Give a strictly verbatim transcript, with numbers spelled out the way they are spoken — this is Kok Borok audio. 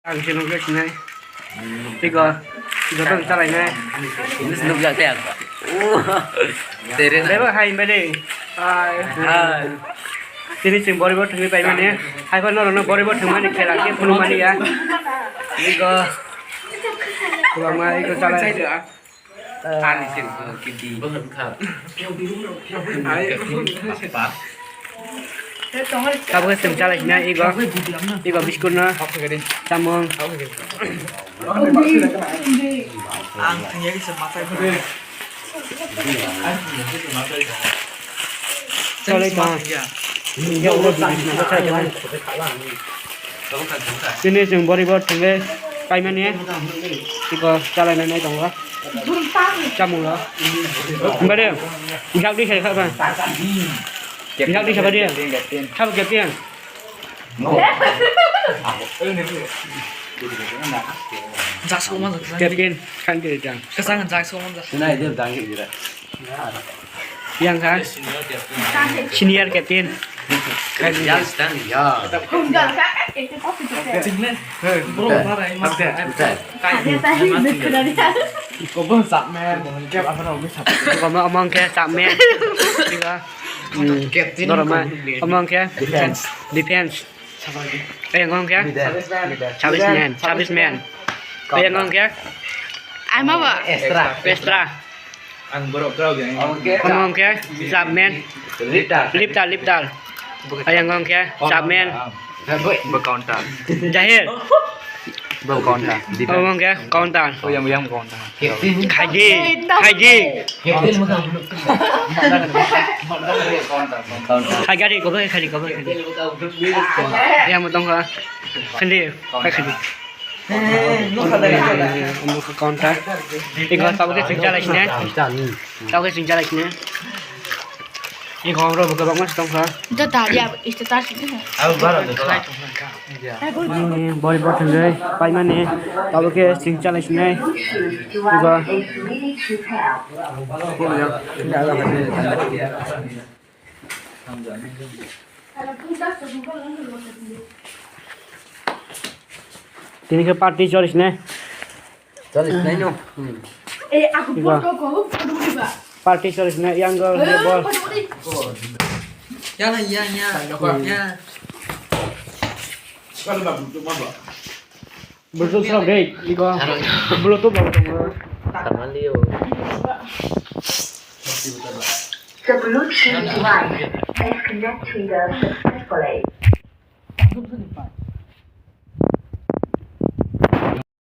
Ang se nugwi sinai. Tiko, joto ni chalai nai. Nukjak te ang. Tere na. Bebo hai bede. Hai. Hai. Tini chwng boribo thwngwi paimani. Hai phano norokno boribo thwngmani khela khe phunukmani ya. Tiko. Kwbangma iko chalai. Ani sing kiti. Tabuk sing chalai sina igo, igo biskut no samung. Ang thangya kisa matai. Chalai ta. Tini chwng boribo thwngwi paimani tiko chalainani tongo chamungo. Bade jak di sai kha. Jak di sai bade. Sabo captain. Jaksa uma jaksa. Captain kan kiri jang. Kesang jaksa uma jaksa. Yang kha? Senior captain. Yang sedang ya. Omong ke Chapman. Captain. Omong ke defense. Defense. Ayang kong kya? Service man. Service man. Ayang kong kya? Ama ba? Extra. Extra. Ang borok kau yang. Oke. Kong kong kya? Sub man. Lifter. Lifter, lifter. Ayang kong kya? Sub man. Bo counter. Jahil. Bo counter. Kong kong kya? Counter. Oh, yang yang counter. Khaji, khaji. Khaji, kobo khaji, kobo khaji. Yang motong kha. Khaji, khaji. Omo kha counter. Iko tabuk khe sing chalai sine. Tabuk khe sing chalai sine. Iko oro bo kwbangma se tongkha. Ito tali abo status ni. Abo bara de. Bori bo thwngwi paimani tabuk khe sing chalai sinai. Iko. Tini khe party chori sinai. Chori sinai no. Iba. Party chori sinai yang go bol. Yana ya ya. Ya. Bluetooth srok dei, iko. Bluetooth bo tongo. Samalio. The Bluetooth device is connected successfully.